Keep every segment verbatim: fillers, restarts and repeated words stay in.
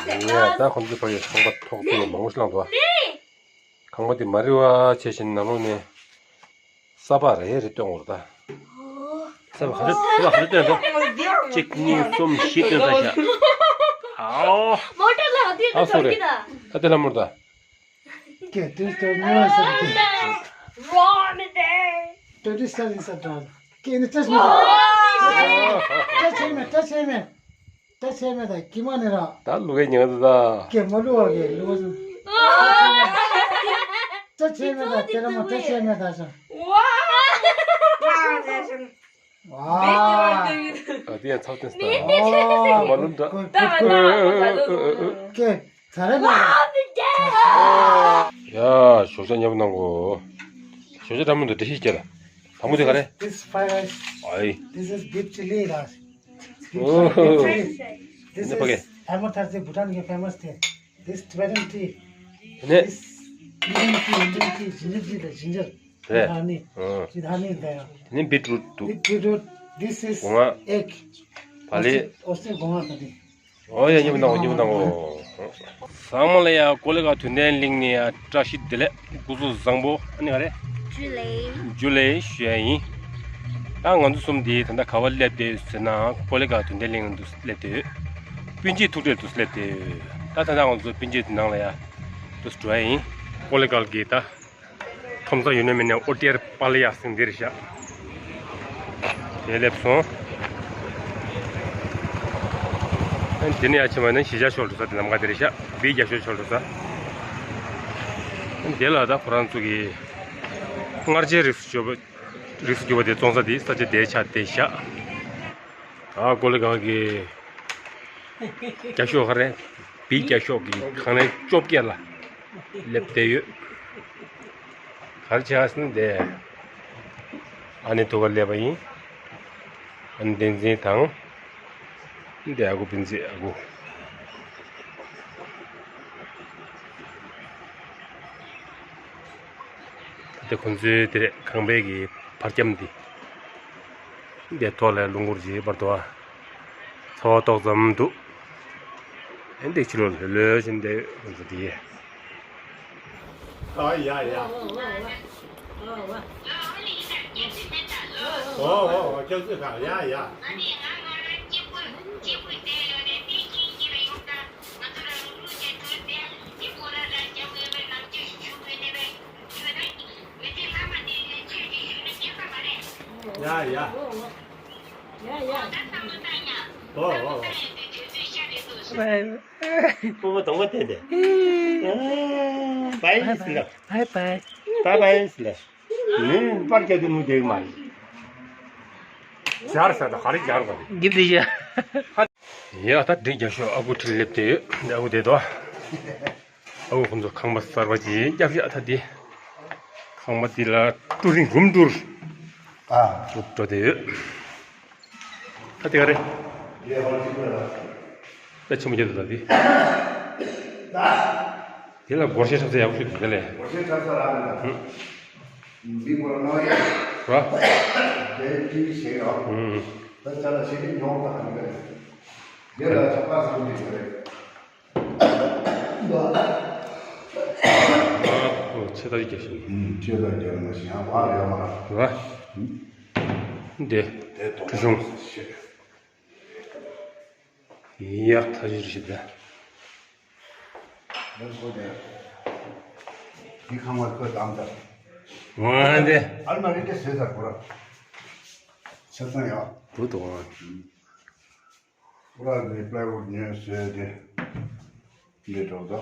ཡ་ད་ཁོང་ཚོ་ཕ་གི་ཁང་པ་ཐོག་ཏུ་མང་པོ་ཞིག་བླངས་འདུག་ཁང་པ་དེ་མ་རི་བ་བྱས་བཞིན་ནང་ལོགས་ནས་ས་པ་རེ་རེ་སྟོན་འོར་ད། ས་པ་ག་རེ་ས་པ་ག་རེ་སྟོན་སོང་། གཅིག་གཉིས་གསུམ་བཞི་སྟོན་ས་ཤག་ཨའོ། མོ་ཊ་ལ་དེ་ཨ་སོ་རེད། ད་དེ་ལ་མོར་ད། Okay, this door, no, it's okay. Run it. Don't disturb this at all. Okay, you touch me. Touch him, touch him. Touch him, that Kimani ra. ད་ལུག་གི་ཉག་ད་ད། Okay, མ་ལུག་གི་ལུག་ཟུ། Touch him, that Terama, touch him, that. Wow. ཨ་དེ་ཡང་ཚབ་ཏན་སྟ། མ་ལུམ་ད། ཀེ་ཚ་རེ་མ། ཡ་ཞོགས་ཇ་མཉམ་པོ་གནང་གོ། ཞོགས་ཇ་འདྲ་མོ་འདུག་འདྲ་ཤེས་སྐྱེ་ལ། དང་པོ་དེ་ག་རེ། This fried rice. ཨའི། This is beef chili rice. This is ཨོ་ཧོ། Beef chili. This ནི་ཕ་གི། Is Amar Tharse Bhutan ke famous the. This Tibetan tea. ནི། This Indian tea, Indian tea, ginger tea, the ginger. རེད། ཇི་ལྡ་ནི། ཨང་། ཇི་ལྡ་ནི་ད་ཡང་། དེ་ནི་བིཊ་རུཊ་འདུག This beetroot, this is སྒོ་ང་། Egg. བ་ལི། ཨོ་སི་སྒོ་ང་ད་དེ། ཨོ་ཡ་མཉམ་པོ་གནང་གོ་མཉམ་པོ་གནང་གོ་ཚང་མ་ལ་ཡ་ཀོ་ལི་གྷལ་དུས་སྟོན་གླིང་ནས་ཡ་བཀྲ་ཤིས་བདེ་ལེགས་སྐུ་གཟུགས་བཟང་པོ་ཨ་ནི་ག་རེ། ཇུ་ལེ། ཇུ་ལེ་ཞུ་ཡ་ཡིན། ད་ང་ཚོ་གསུམ་དེ་ད་ལྟ་ག་པར་སླེབས་བསྡད་ཡོད་ཟེར་ན་ཀོ་ལི་གྷལ་དུས་སྟོན་གླིང་ནང་དུ་སླེབས་བསྡད་ཡོད། སྤུན་མཆེད་ཐུག་འཕྲད་དུ་སླེབས་བསྡད་ཡོད། ད་ད་ལྟ་ང་ཚོ་སྤུན་མཆེད་དེ་ནང་ལ་ཡ་དུ་འགྲོ་ཡ་ཡིན། ཀོ་ལི་གྷལ་གྱི་ད། ཁྲོམ་ས་ཡོད་ན་མེད་ན་ཨོ་ཏེར་པཱ་ལི་ཡ་ཟེར་འདིར་བཞག་དེ་སླེབས་སོང་། དེ་ནས་ཡར་ཕྱིན་པ་ནི་གཞིས་ཆགས་ཕྱོགས་འགྲོ་ས་དེ་ལམ་ཁ་དེར་བཞག་བིའི་རྒྱ་ཤོད་ཕྱོགས་འགྲོ་ས། དེ་ལ་ད་ཁོ་རང་ཚོ་གི་མངར་ཆའི་རིགས་སུ་གྱུར་པ་རིགས་སུ་གྱུར་པ་དེ་བཙོང་ས་དེ་ས་ཆ་དེའི་ཆ་དེ་བཞག་ད་ཀོ་ལི་གྷལ་གྱི་རྒྱ་ཤོད་ག་རེ། བིའི་རྒྱ་ཤོད་ཀྱི་ཁང་གླ་བཅོ་བརྒྱད་ལ་སླེབས་བསྡད་ཡོད། ག་རེ་བྱས་ཟེར་ན་དེ་ཨ་ནེ་ཐུག་ག་སླེབས་པ་ཡིན། ཨ་ནེ་བསྟན་འཛིན་དང་། དེ་ཨ་ཁུ་བསྟན་འཛིན་ཨ་ཁུ། ད་ལྟ་ཁོང་ཚོའི་དེ་རེད་ཁང་པའི་གི་ཕར་འཁྱམས་འདི། འདི་ཐོག་ལ་རླུང་འཁོར་གྱི་བར་དུ་ཚ་བ་ཏོག་ཙམ་འདུག་ཨེ་འདི་ཕྱི་ལོགས་ལྷོད་ལྷོད་བཞིན་བསྡད་ཡོད་ཁོང་ཚོ་དེ། ཨ་ཡ་ཡ། ཨོ་ཨོ་ཨོ་སྐྱབས་བཅོལ་ཁང་ཡ་ཡ། ཡ་ཡ། ཡ་ཡ། ཨོ་ཨོ་ཨོ། སྤོ་བོ་གདོང་པ་བསྟན་ཏེ། བའི་བའི་ཟེར་ལ། བའི་བའི། བའི་བའི་ཟེར་ལ། ངས་པར་རྒྱག་དུས་མི་བསྡད་ཀྱི་མ་རེད། སྦྱར་ཟེར་ད་ག་རེ་སྦྱར་བ་རེད། འགྲིག་འདི་ཡ། ཡ་ད་འགྲིག་རྒྱ་ཤོག་ཨ་ཁུ་ཁྲིད་སླེབས་ཏེ་ཡོད་ཨ་ཁུ་བསྡད་དོ། ཨ་ཁུ་ཁོང་ཚོ་ཁང་པ་གསར་པ་ཅིག་རྒྱབ་ཤག་ད་དེ། ཁང་པ་དེ་ལ་ཀྲུ་རིང་རུམ་ཀྲུར། ཨ། ཀྲུ་འགྲོ་བསྡད་ཡོད། ད་དེ་ག་རེ། ད་ཆེན་པོ་རྒྱབ་ད་དེ། དེ་ལ་སྒོར་གཞས་འཁྲབ་ས་ཡག་པོ་ཞིག་འདུག་དེ་ལས། སྒོར་གཞས་འཁྲབ་ས་རག་མེད་ད། མི་སྐོར་ནང་ཡ། ར། དེ་ཀྲུའུ་ཞིག་ཡོད། ད་ཅ་ལག་ཤེས་ཀྱི་ཉོ་ད་ག་ནི་ག་རེ། དེ་ལ་ཆོག་པ་བཟང་གི་རེད། ཨོ་ཆེ་ད་ཡི་རྒྱ་ཤིང་། ཆེ་ད་རྒྱ་མ་ཤིང་ཨ་བ་རེ་མ། ར། དེ། དེ་ཏོ་ཁྲུ་ཤོང་། ཡག་ཐ་ཞིག་རེད་ཤི་ད། ལན་སོ་དེ། དེ་ཁང་བ་ཁོས་དམ་ད། ང་དེ། ཨར་མ་རི་ཏེ་ཟེར་ད་ཁོ་ར། ཆ་ཚང་ཡག་བུ་དོ། ཁོ་ར་དེ་པ་ལའི་ཝུཌ་ཉོས་ཟེར་དེ། འདི་འགྲོ་ད།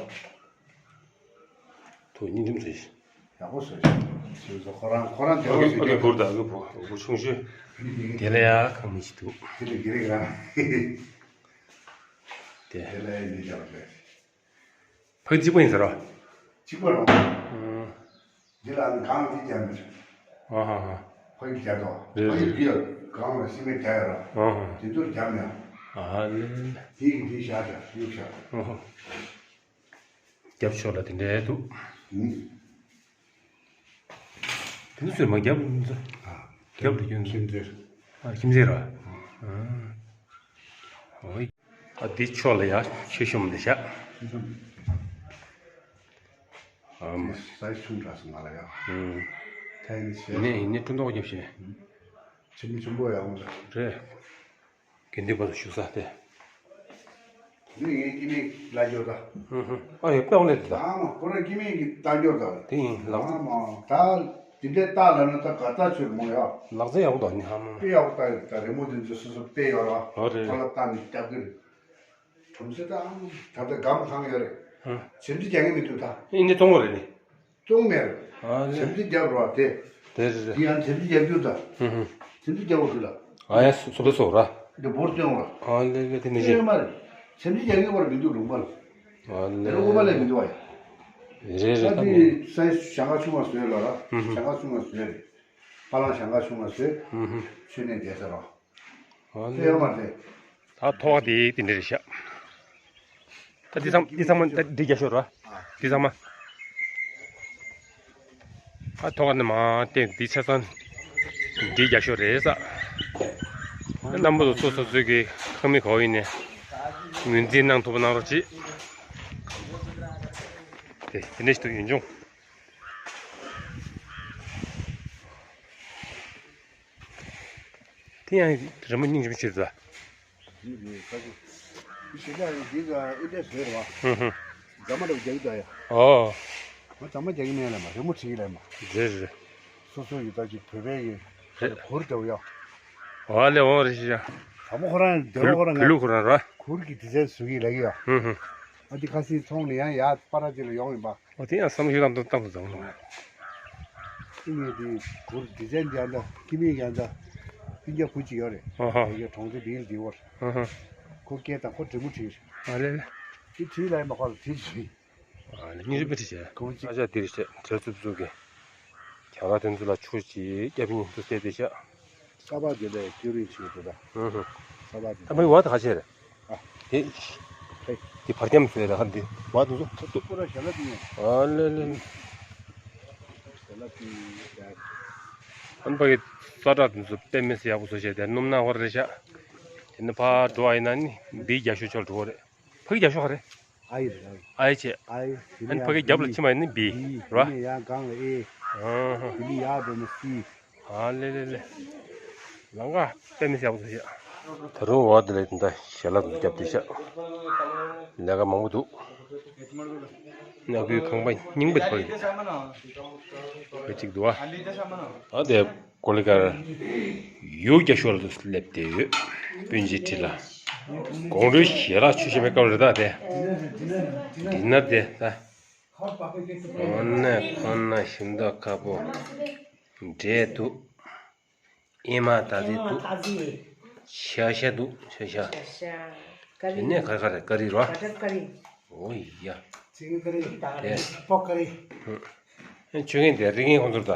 ཐུགས་ཉིན་འགྲིམ་ཟེར། ཡག་པོ་བཟོས་ཤག་ཁོ་རང་ཁོ་རང་དེ་བ་ཨ་ཁུ་ཨ་ཁུ་བུར་དང་ཨ་ཁུ་བུ་ཨ་ཁུ་ཆུང་ཤོས། དེ་ལ་ཡ་ཁང་མི་ཞིག་འདུག་དེ་ལ་དགེ་རེ་རང་། དེ། དེ་ལ་ཡ་མི་རྒྱག་རེད། ཕ་གི་གཅིག་པ་ཡིན་ཟེར་རོ། གཅིག་པ་རང་། ཨང་། འདི་ལ་ནི་གང་གིས་རྒྱག་མི་རེད། ཨ་ཧ་ཧ། ཕ་གི་རྒྱག་དོ། རེད་ཕ་གི་རེད། འདི་ཡ་གང་ལ་སི་མེན་རྒྱག་ཡ་རོ། ཨ་ཧ། དེ་ཚོར་རྒྱག་མེད། ཨ་ལེ། དེ་གི་དེ་བཞག་བཞག་གཡུག་བཞག་ཨ་ཧ། རྒྱབ་ཕྱོགས་ལ་དེ་འདྲའི་འདུག་ཨུམ། དེ་ཚོ་ཚོས་མ་རྒྱབ་ཚོ། ཨ། རྒྱབ་ལ་སྐྱོན་ཁྱིམ་མཚེས། ཨ་ཁྱིམ་མཚེས་ར། ཨ། ཨོའི། ཨ་འདི་ཕྱོགས་ལ་ཡ་ཆོས་ཤོམ་འདི་བཞག་ཨམ། སའི་ཆུང་དྲགས་སོང་ང་ལ་ཡ། ཨུམ། ད་ཡིན་ནི་ཡིན་ནི་ཀྲུང་ཏོག་རྒྱབ་བྱས། ཆེན་མོ་ཆེན་པོ་ཡ་འོང་ལ། རེད། དགེ་འདུན་པ་ཚོ་བཞུགས་ས་དེ། འདི་ངའི་སྐྱེ་དམན་གྱི་ལ་འབྱོར་ད། ཧུམ་ཧུམ། ཨ་ཡོད་པའི་འོང་ལས་དེ་ད། ཨ་མ་ཁོ་རང་སྐྱེ་དམན་གྱི་ལྟ་འབྱོར་ད། དེ་ཡིན་ལག་རྩལ། ཨ་མ་ད་འདི་འདྲའི་རྟགས་ལ་ནི་ད་ག་རྩ་ཆོད་མོ་ཡ། ལག་རྩལ་ཡག་པོ་འདུག་ནི་ཧ་མ། དཔེ་ཡག་པོ་ལྟ་ཡོད་ད། རི་མོ་འདི་ཚོ་སོ་སོ་དཔེ་ཡོད་ར། ཨོ་རེད་ཁོ་ལ་རེད། ལྟ་ནི་སྐྱབས་ཀྱི་རེད། གྲོང་གསེབ་ད་ཨ་མ་ད་ལྟ་སྒམ་གང་ཡོད་རེད། ཧུམ། ཆེན་འདི་རྒྱག་གི་མི་འདུག་ད། ཨིན་འདི་གཙང་པོ་རེད་ནི། གཙང་མ་རེད། ཨ་ལེ། ཞབས་འདེགས་རྒྱབ་རོགས་དེ། དེ་རེད་རེད། འདི་ཡང་ཞབས་འདེགས་རྒྱབ་རྒྱུ་ད། ཧུམ་ཧུམ། ཞབས་འདེགས་རྒྱབ་འོ་ཞུ་ལ། ཨ་ཡ་སོ་སོ་ར། འདི་བོར་སྟོན་འོ་ར། ཨ་ལེ་ལེ་དེ་ནི་ཤེས། ཡོད་མ་རེད། ཞབས་འདེགས་རྒྱག་གི་བར་མི་འདུག་ལུང་པ་ལ། ཨ་ལེ། དེ་རུ་འོ་མ་ལས་མི་འདུག་ཨ་ཡ། རེད་རེད། ད་ད་འདི་ནི་སའི་ཞང་ཁ་ཆུང་བ་བཟོས་ལ་ར། ཧུམ་ཧུམ། ཞང་ཁ་ཆུང་བ་བཟོས་རེད། ཧ་ལམ་ཞང་ཁ་ཆུང་བ་བཟོས། ཧུམ་ཧུམ། ཆུ་ནས་བསྡད་ས་ར། ཨ་ལེ། ཡོད་མ་རེད། ད་ཐོག་དེ་དེ་འདྲ་རེད་ཤག་ད་འདི་ཚང་འདི་ཚང་མ་ད་འདི་རྒྱ་ཤོར་ར། འདི་ཚང་མ། ཨ་ཐོག་ནས་མ་བལྟས་འདི་ཆ་ཚང་འདི་རྒྱ་ཤོར་རེད་ས། རྣམ་པ་ཚོ་སོ་སོ་སོའི་གི་ཁང་མིག་ག་བ་ཡིན་ནས་ངོས་འཛིན་གནང་ཐུབ་པ་གནང་རོགས་གྱིས། དེ་དེ་འདྲ་ཞིག་ཏུ་ཡིན་བྱུང་། དེ་ཡང་རི་མོ་སྙིང་རྗེ་མོ་ཞིག་རེད་ད། འདི་རེད་ཁ་ཅིག་འདི་ཞིག་ལ་འདི་ག་ཨེ་འདྲས་བཟོས་རེད་བ། ཧུམ་ཧུམ། རྫ་མ་འདྲ་བོ་རྒྱག་གི་འདུག་ཡ། ཨོ། ང་རྫ་མ་རྒྱག་གི་མེད་ལ་མ་རི་མོ་བྲིས་ལ་མ། རེད་རེད། སོ་སོ་ཡི་ད་ཅིག་བོད་པའི་ཡི་རེད། གུར་འདྲ་བོ་ཡ། ཨོ་ལེ་ཨོ་རེད་ཤི་ཡ། རྫ་མ་ཁོ་རང་འདོད་པ་ཁོ་རང་བོད་ལུགས་ཁོ་རང་ར། གུར་གྱི་ཌི་ཛའིན་བཟོ་གི་ལ་གི་ཡ། ཧུམ་ཧུམ། ཨ་འདི་ཁ་སང་ཚོང་ནས་ཡང་ཡ་པ་ར་ཅིག་ལ་ཡོང་ཡིན་པ། ཨོ་དེ་ཡང་བསམ་ཤེས་དང་དུ་བཏང་དུ་བཏང་ལ། ཨི་ངས་དེ་གུར་ཌི་ཛའིན་དེ་ཡང་འདྲ་ཀི་མིག་ཡང་འདྲ་སྤུན་ཀྱག་བུ་གཅིག་ཡོད་རེད། ཨ་ཧ། དེ་གའི་གྲོང་ཚོ་བིལ་དེ་བོར། ཨ་ཧ། ཁོ་སྐད་དང་ཁོ་འབྲི་མོ་བྲིས། ཨ་ལེ་ལེ། དེ་བྲིས་ལ་ཡིན་པ་ཁོ་ལ་བྲིས་བྲིས། ཨ་ལེ་གཉིས་རིམ་པ་བྲིས་བྱས། ཁོ་གཅིག་ཨ་ཅག་དེ་རེད་བྱས་བྲེལ་འཚུབ་འཚུབ་ཀྱི། གྱ་ག་དེ་ཚོ་ལ་ཆུ་གཅིག་སྐྱབས་གཉིས་ཚོ་བསད་དེ་བྱས། ས་ཕག་དེ་ལས་སྐྱོ་རིང་ཆེ་བོ་འདུག་ད། ཧུམ་ཧུམ། ས་ཕག་དེ། ད་མི་བ་ད་ཁ་ཤས་རེད། ཨ། དེ། ཧེ། དེ་བར་རྒྱམ་བཟོས་རེད་ཧ་འདི་བ་དེ་ཚོ་ཐུབ་ཐུབ། པུ་ར་ཞལ་ལག་དེ་ཡིན། ཨ་ལེ་ལེ་ལེ། ཞལ་ལག་དེ་ཡིན། ཨན་ཕ་གི་ས་བྲག་དེ་ཚོ་དཔེ་མི་སྲིད་ཡག་པོ་བཟོ་བྱས་དེ་སྣུམ་ནག་བར་རེད་ཤག་དེ་ནི་ཕར་འགྲོ་བ་ཡིན་ན་ནི་འདིའི་རྒྱ་ཤོག་ཕྱོགས་འགྲོ་བ་རེད། ཕ་གི་རྒྱ་ཤོག་ག་རེད། ཨའི་རེད། ཨའི་བྱས། ཨའི། དེ་ནས་ཨན་ཕ་གི་ཡང་རྒྱབ་ལ་ཕྱི་མ་ཡིན་ན་བི། བི། ར། དེ་ནས་ཡང་སྒང་ལ་ཨེ། ཨ་ཧ། དེ་ནས་ཡར་འགྲོ་ན་སི། ཨ་ལེ་ལེ་ལེ། ལང་ཀ་དཔེ་མི་སྲིད་ཡག་པོ་ཞིག་ད་རུང་འོག་དེ་ལ་ད་ཞལ་ལག་རྒྱབ་བསྡད་ཤག་ལས་ཀ་མང་པོ་འདུག་ཉ་གུའི་ཁང་པ་རྙིང་པ་དེ་ཕ་གི་རེད། ཁ་ཅིག་འདུག་ཨ། ཨ་དེ། ཀོ་ལི་གར་ཡུལ་རྒྱ་ཤོར་དུ་སླེབས་བསྡད་ཡོད། སྤུན་མཆེད་ཁྲི་ལ་དགོང་དྲོའི་ཞལ་ལག་མཆོད་བཞིན་པའི་སྐབས་རེད་ད་དེ། ཌི་ནར་དེ་ད། ཨོ་ན་ཁོ་ན་ཞིམ་མདོག་ཁ་པོ་འདྲེས་འདུག་ཨེ་མ་ད་ཟེ་འདུག་ཤ་ཤ་འདུག་ཤ་ཤ། ཤ་ཤ། ཀ་རི། དེ་ནས་ག་རེ་ག་རེ་ཀ་རི་རོ། བ་ཊར་ཀ་རི། ཨོ་ཡ། ཅིག་ཀ་རི། དེ། པོག་ཀ་རི། ཨེ་ཆོས་མཁན་དེ་རིག་མཁན་ཁོང་ཚོར་ད།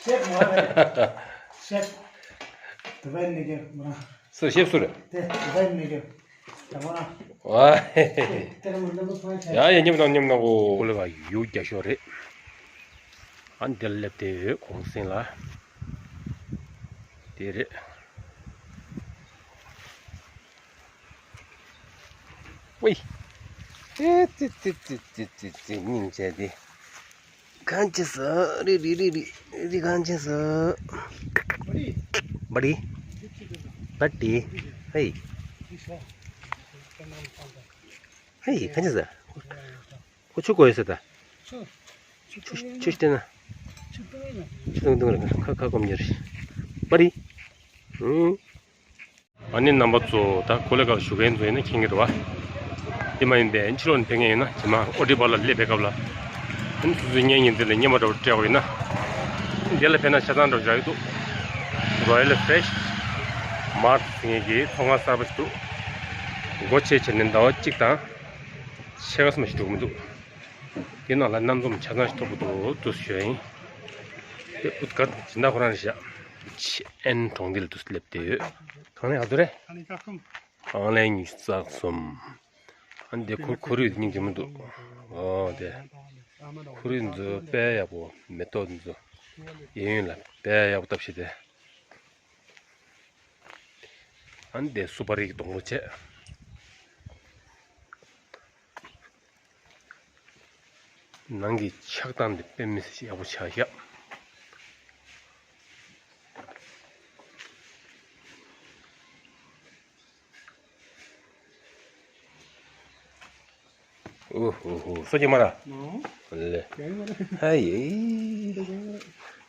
ཤེབ་མ་རེད། ཤེབ། དུ་བའི་ནི་གེ་མ། སུ་ཤེབ་སུ་རེད། དེ་དུ་བའི་ནི་གེ། ད་མ། ཝ། དེ་ར་མ་ནམ་པ་ཕ་ཆ། ཡ་ཡ་མཉམ་དང་མཉམ་དང་གོ། ཀོ་ལི་གར་ཡུལ་རྒྱ་ཤོག་རེད། ཨ་འདིར་སླེབས་བསྡད་ཡོད་གུང་སེང་ལ། དེ་རེད། ཝེ། ཙི་ཙི་ཙི་སྙིང་རྗེ་དེ། གང་ཅི་ཟ་རི་རི་རི་རི་རི་གང་ཅི་ཟ། བ་རི། བ་རི། ཧེ། ཧེ་གང་ཅི་ཟ། ཁོ་ཆུ་དགོས་ཡོད་ཟེར་ད། ཆུ། ཆུ་ཆུ་ཆུ་སྟེར་ན། ཆུ་བཏུང་ཡིན་ན། ཆུ་བཏུང་བཏུང་རེད་ཁ་ཁ་སྐོམ་རྒྱུ་རེད། པ་རི། ཨུང་། ཨ་ནི་རྣམ་པ་ཚོ་ད་ཀོ་ལི་གར་བཞུགས་མཁན་ཚོ་ཡིན་ན་མཁྱེན་གྱི་རེད་བ། དེ་མ་ཡིན་པའི་ཕྱི་ལོགས་ནས་ཕེབས་མཁན་ཡིན་ན་ཇེ་མང་ཨོ་ཊི་པ་ལ་སླེབས་པའི་སྐབས་ལ། ཨ་ནི་སོ་སོའི་གཉེན་ཉེ་འཛིན་ལ་རྔན་པ་འདྲ་བོ་སྤྲད་དགོས་ཡིན་ན། འདི་ལ་ཕེབས་ན་ཆ་ཚང་འདྲ་བོ་ཞིག་རག་གི་འདུག Royal Fresh Mart ཟེར་མཁན་གྱི་ཚོང་ཁང་གསར་པ་ཞིག་འདུག་སྒོ་ཕྱེ་བྱས་ནས་ཟླ་བ་གཅིག་དང་ཕྱེད་ཀ་ཙམ་ཞིག་འགྲོ་གི་མི་འདུག་དེ་ནང་ལ་སྣ་འཛོམས་ཆ་ཚང་ཞིག་ཐོབ་ཀྱི་འདུག་འདུག་ཞུ་ཡ་ཡིན། དེ་ཨུད་ཀར་སྦྱིན་བདག་ཁོ་རང་རེད་ཤག་ཆི་ཨན་གྲོང་སྡེ་ལ་འདུག་སླེབས་བསྡད་ཡོད། གང་ལ་ཡག་ཚོད་རེད། ཨང་ལན་ཉི་ཤུ་རྩ་གསུམ། ཨ་འདི་ཁོ་ཁོར་ཡུག་སྙིང་རྗེ་མོ་འདུག་ཨོ་དེ། ཁོར་ཡུག་འདི་ཚོ་དཔེ་ཡག་པོ་མེ་ཏོག་འདི་ཚོ། གཡས་གཡོན་ལ་དཔེ་ཡག་པོ་བཏབ་བྱས་ཏེ། ཨ་ནི་དེ་སུ་པ་རིའི་སྡོང་པོ་བྱས། ནང་གི་ཆགས་སྟངས་འདི་དཔེ་མི་སྲིད་ཡག་པོ་ཆགས་ཤག་ཨོ་ཧོ་ཧོ། སོ་སྐྱེ་མ་ར། ལེ། ཧ་ཡེ།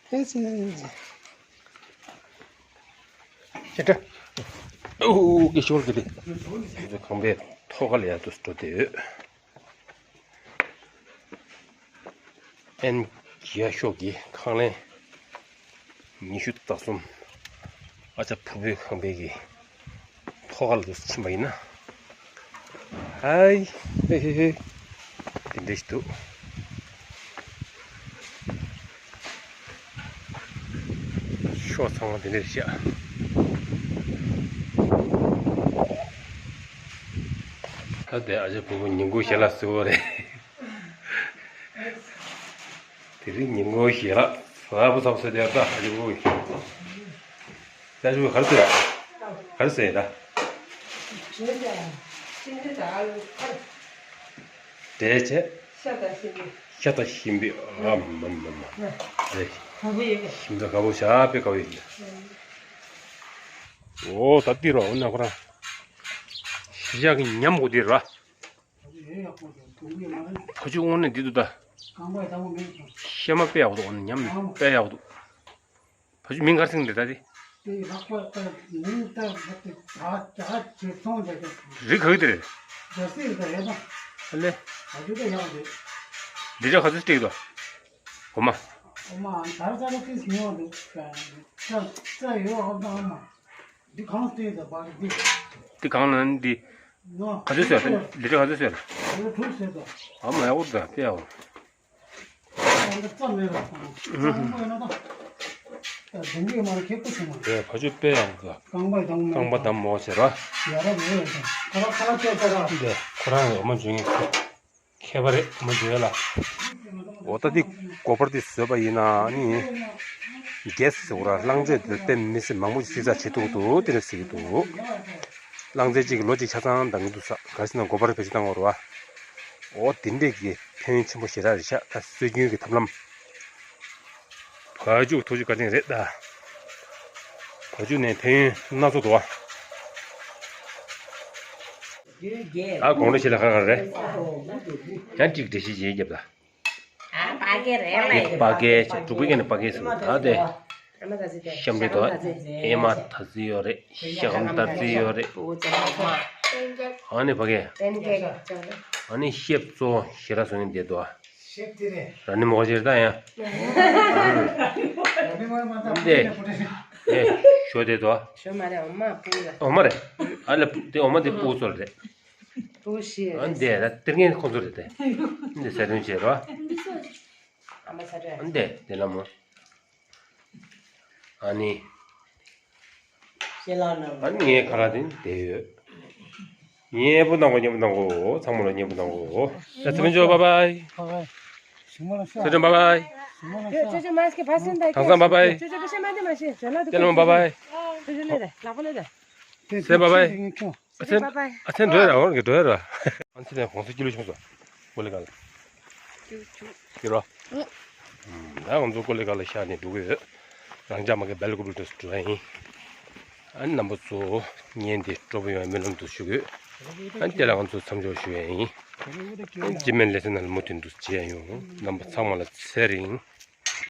ཧེ་ཙི། ཅི་འདྲ། ཨོ་ཀེ་ཤོར་གི་དེ། ཁང་པའི་ཐོག་ཁ་ལ་ཡར་དུ་འགྲོ་དེ་ཡོད། ཨན་རྒྱ་ཤོག་གི་ཁང་ལན་ཉི་ཤུ་རྩ་གསུམ། ཨ་ཅག་ཕུར་བུའི་ཁང་པའི་གི་ཐོག་ཁ་ལ་དུ་ཕྱིན་པ་ཡིན་ན། ཧའི། ཧེ་ཧེ་ཧེ། དེ་འདྲ་ཞིག་འདུག་ཕྱོགས་ཚང་མ་དེ་འདྲ་ཤག་ད་དེ་ཨ་ཅག་ཕུར་བུ་ཉིན་གུང་ཞལ་ལག་བཟོ་བ་རེད། དེ་རིང་ཉིན་གུང་ཞལ་ལག་ཟ་བུ་ཚབ་ཟེར་དེ་ད་ཨ་ཅག་ཕུར་བུ། ད་ཅུ་ག་རེ་ཟེར་ཡ། ག་རེ་ཟེར་ཡ་ད། འབྲས་བྱས། ཤ་དང་ཤིང་པི། ཤ་དང་ཤིང་པི། ཨ་མ་མ་མ། རེད། ཞིམ་ད་དགའ་པོ་ཞག་པའི་དགའ་པོ་ཡིན། འོ་ད་འདི་རོ་འོ་ན་ཁོ་རང་། གཞིས་ཆགས་ཀྱི་ཉམས་དགོས་འདི་ར། ཕ་ཆུ་དངོས་གནས་འདི་འདུག་ད། ཤ་མ་དཔེ་ཡག་པོ་འདུག་འོ་ན་ཉམས་དཔེ་ཡག་པོ་འདུག་ཕ་ཆུ་མིང་ག་རེ་ཟེར་གྱི་འདུག་ད་དེ། དེ་ལྷག་པ་ལྟར་མིང་ལྟར་ལྷག་སྟེ་ད་ད་ཇེ་ཚོང་རྒྱ་རྒྱ། རི་ག་གི་དེ་རེད། རྒྱ་སེ་རི་ད་རེད་ད། ཨ་ལེ། ད་ཅུ་ད་ཡག་རེད། འདི་འདྲ་ག་ཚོད་སྤྲད་ཀྱི་འདུག་འོ་མ། འོ་མ་དར་ཙ་ར་ཏིས་ཉོ་འདུག་ཙ་ཙ་ཡོད་འོ་ད་འོ་མ། འདི་གང་སྤྲད་ད་བར་འདི། འདི་གང་ན་འདི། ནོ། ག་ཚོད་ཟེར། འདི་འདྲ་ག་ཚོད་ཟེར། འདི་དྲུག་ཟེར་ད། ཨ་མ་ཡག་པོ་འདུག་དཔེ་ཡག་པོ། ཨ་འདི་ཙམ་མེད་ལ། ཙམ་མེད་ན་ད། ད་དེང་གི་མ་རེད་ཁེ་པོ་ཆེ་མ་རེད། དེ་ཕ་ཆུ་དཔེ་ཡག་པོ་འདུག་རྐང་པ་དང་མོ། རྐང་པ་དང་མོ་ཟེར་ར། ཡ་རབས་རེད་ད། ཁ་ལག་ཁ་ལག་སྤྲད་ད་ར། འདི་ཁོ་རང་ཡོད་མ་འཇོན་ངེས། མཁས་པ་རེད་མ་འཇོན་ལ། འོ་ད་འདི་སྒོ་འཕར་འདི་བཟོས་པ་ཡིན་ན་ནི། རྒྱས་སུ་ར་གླང་རྫས་འདི་དཔེ་མི་སྲིད་མང་པོ་ཞིག་བསྲེག་བཅག་བྱེད་ཐུབ་འདུག་དེ་འདྲ་ཟེར་གྱི་འདུག་གླང་རྫས་གཅིག་གི་ལོ་གཅིག་ཆ་ཚང་འདང་གི་འདུག་ས། ག་རེ་ཟེར་ན་སྒོ་འཕར་བེད་སྤྱོད་བཏང་དགོས་རེད་བ། འོ་དེ་འདྲས་ཀྱི་ཕན་ཡོན་ཆེན་པོ་ཞེ་དྲག་རེད་ཤག་ད་སྲོལ་རྒྱུན་གྱི་ཐབས་ལམ། བ་ཕྱུགས་ཐོག་ཆུ་བཀའ་དྲིན་རེད་ད། བ་ཕྱུགས་ནས་ཕན་ཡོན་སྣ་ཚོགས་འདུག་བ། ཨ་དགོང་དྲོ་ཞིག་ལ་ཁ་ཁ་རེད། ཡང་གཅིག་འགྲེལ་བཤད་བྱེད་རྒྱབ་ད། ཨ་པ་ཀེ་རེད་ལ། དེ་པ་ཀེ་བྱས་འབྲུག་པའི་སྐད་ནས་པ་ཀེ་ཟེར་བ་ད་དེ། ཤམ་རི་དོ། ཨེ་མ་ད་ཙི་ཡོད་རེད། ཤ་ཁམ་ད་ཙི་ཡོད་རེད། ཨ་ནི་ཕ་གི། ཨ་ནི་ཤེབ་གཙོ་བོ་ཞེ་དྲག་བཟོ་མཁན་དེ་དོ། ར་ནི་མོ་ཞེ་དྲག་ཡང་། འདི། ཨེ་ཞོ་དེ་དོ། ཞོ་མ་རེད་འོ་མ་སྤུ་ལ། འོ་མ་རེད། ཨ་ལ་དེ་འོ་མ་དེ་སྤུ་གཙོ་རེད། སྤུ་ཞེ་རེད། ཨ་འདི་ར་ཏིར་ངན་ཁོང་ཚོ་རེད་དེ། འདི་ཟ་དོན་བྱེད་རོ། ཨ་མ་ས་རེད། ཨ་འདི་དེ་ལ་མོ། ཨ་ནི། ཨ་ནི་ངའི་ཁ་ལག་དེ་དེ་ཡོད། མཉེས་པོ་གནང་གོ། མཉེས་པོ་གནང་གོ། ཚང་མ་ལ་མཉེས་པོ་གནང་གོ། ཡ་ཚེ་རིང་ཇོ་བྷའི་བྷའི། བྷའི་བྷའི། ཚེ་རིང་བྷའི་བྷའི། ཅོ་ཅོ་མ་སྐྱེ་བ་སེམས་དང་། དང་སང་བྷའི་བྷའི། ཅོ་ཅོ་པ་ཤ་མ་དེ་མ་ཤེས་ཇོ་ལ་དུ། ཏེ་ལོ་བྷའི་བྷའི། ཅོ་ཅོ་ལེ་རེད་ལག་པ་ལེ་རེད། ཚེ་བྷའི་བྷའི། ཨ་ཚེ་ཨ་ཚེ་འགྲོ་ཡ་ར་འོང་གི་འགྲོ་ཡ་ར། ཨ་ཚེ་ལ་གོང་ས་སྐྱིད་ལོ་ཆུང་སོ། ཀོ་ལི་ག་ལ། ཀྱུ་ཀྱུ། ཀྱུ་རོ། ད་ང་ཚོ་ཀོ་ལི་ག་ལ་ཤར་ནས་འགྲོ་གི་ཡོད། རང་ཅག་མ་གི་སྦེལ་ཀོབ་ལ་འགྲོ་ཡ་ཡིན། ཨ་ནི་རྣམ་པ་ཚོ་བརྙན་དེ་སྤྲོ་པོ་ཡོང་བའི་སྨོན་ལམ་དུ་ཞུ་གི་ཡོད། ཨ་ནི་དེ་ལ་ང་ཚོ་མཚམས་འཇོག་ཞུ་ཡ་ཡིན། ཨ་ནི་རྗེས་མའི་ལེ་ཚན་ནང་ལ་མུ་མཐུད་དུ་མཇལ་ཡོང་། རྣམ་པ་ཚང་མ་ལ་ཚེ་རིང་།